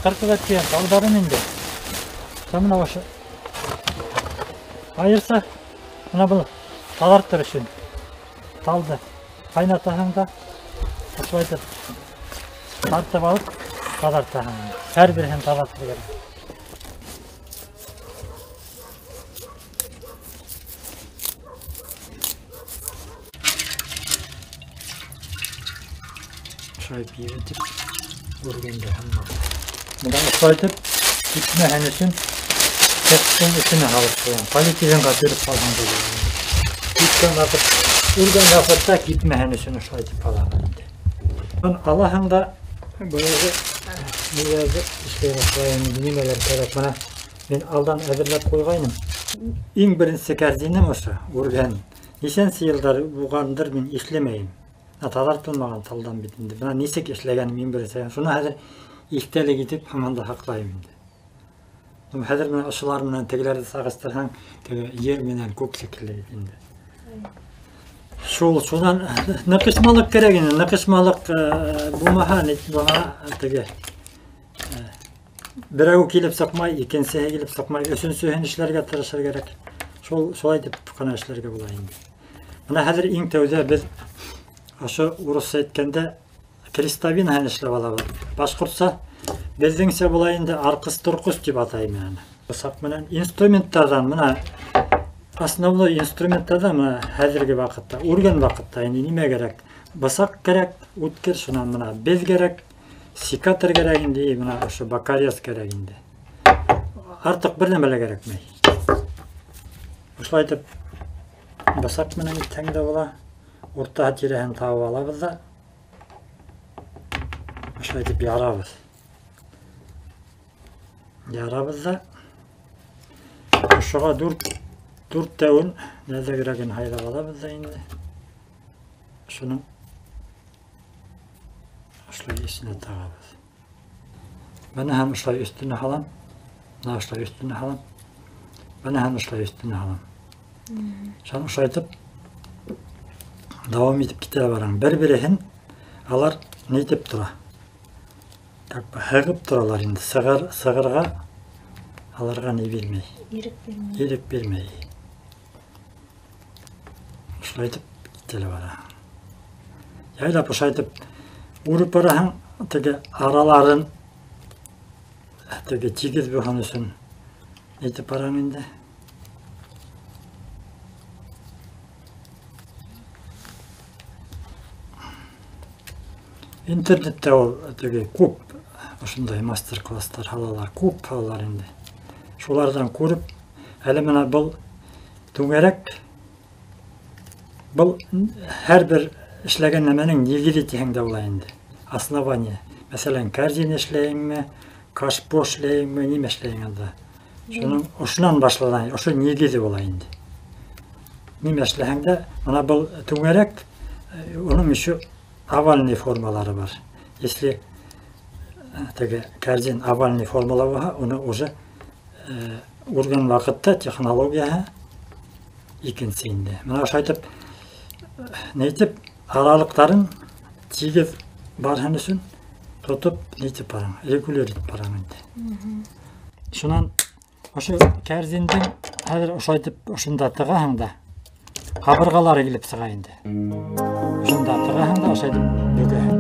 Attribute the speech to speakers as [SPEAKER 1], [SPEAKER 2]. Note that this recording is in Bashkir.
[SPEAKER 1] Ҡырҡып әткән талдарын инде. Бына ошо айырса, бына был таҙартыр өсөн талды ҡайнатаһың да, ошолай итеп тартып алып таҙартаһың. Һәр береһен таҙартыр кәрәк. Ошолай итеп үргәндә һәм бында ошолай итеп кипмәһен өсөн кәптең эсенә һалып ҡуям. Полиэтиленға төрөп һалһаң да була. Кипкән ваҡыт, үргән ваҡытта кипмәһен өсөн ошолай итеп һалаһың инде. Бын алаһың да баяғы ниләрҙе эшләй башлайым, нимәләр кәрәк. Бына мин алдан әҙерләп ҡуйғайным. Иң беренсе кәрзинем ошо үргән. Нисәнсе йылдар булғандыр мин эшләмәйем. Таҙартылмаған талдан бит инде. Бына нисек эшләгәнем иң беренсе. Шуны хәҙер иҫтәлек итеп һаман да һаҡлайым инде. Хәҙер менән ошолар менән тегеләрҙе сағыштырһаң, теге ер менән күк шикелле инде. Шул, шунан ныҡышмалыҡ кәрәк инде. Ныҡышмалыҡ булмаһа, бына теге берәү килеп сыҡмай, икенсеһе килеп сыҡмай, өсөнсөһөн эшләргә тырышыр кәрәк. Шул шулай итеп ҡына эшләргә була инде. Бына хәҙер иң тәүҙә беҙ ошо урыҫса әйткәндә крестовинаһын эшләп алабыҙ. Башҡортса беҙҙеңсә була инде арҡыс-торҡос тип атайым яны. Бысаҡ менән инструменттарҙан бына основной инструменттарҙан бына хәҙерге ваҡытта, үргән ваҡытта инде нимә кәрәк? Бысаҡ кәрәк, үткер, шунан бына беҙ кәрәк, секатор кәрәк инде, бына ошо бокорез кәрәк инде. Артыҡ бер нәмә лә кәрәкмәй. Ошолай итеп бысаҡ менән итһәң дә була. Урта тирәһен табып алабыҙ ҙа ошолай итеп ярабыҙ. Ярабыҙ ҙа ошоға дүрттәүен нәҙегерәген һайлап алабыҙ ҙа инде. Шуның ошолай эсенә тағабыҙ. Бына һәм ошолай өҫтөнә һалам. Бына ошолай өҫтөнә һалам. Бына һәм ошолай өҫтөнә һалам. Шуны ошолай итеп дауам итеп китә барам. Бер-береһен алар ни итеп тора? Как бы һығып торалар инде. Сығырға аларға ни бирмәй.
[SPEAKER 2] Ирек бирмәй.
[SPEAKER 1] Ирек бирмәй. Ошолай итеп китә лә бара. Яйлап ошолай итеп үреп бараһың, теге араларын теге тигеҙ булһын өсөн әйтеп барам инде. Интернетта ул теге күп ошондай мастер-класстар һалалар, күп һалалар инде. Шуларҙан күреп, әле бына был түңәрәк, был һәр бер эшләгән нәмәнең нигеҙе тиһәң дә була инде. Основание. Мәҫәлән, корзина эшләйеңме, кашпо эшләйеңме, нимә эшләйең анда. Шуның ошонан башлана, ошо нигеҙе була инде. Нимә эшләһәң дә, бына был түңәрәк, уның еще овальный формалары бар. Если теге корзин овальный формала булһа, уны уже үргән ваҡытта технологияһы икенсе инде. Бына ошолай итеп, нәйтеп аралыҡтарын тигеҙ барһын өсөн тотоп нәйтеп бараң, регулир итеп бараң инде. Шунан ошо кәрзиндең хәҙер ошолай итеп ошонда тығаһың да, ҡабырғалары килеп сыға инде. Ошонда тығаһың да ошолай итеп бөгәһең.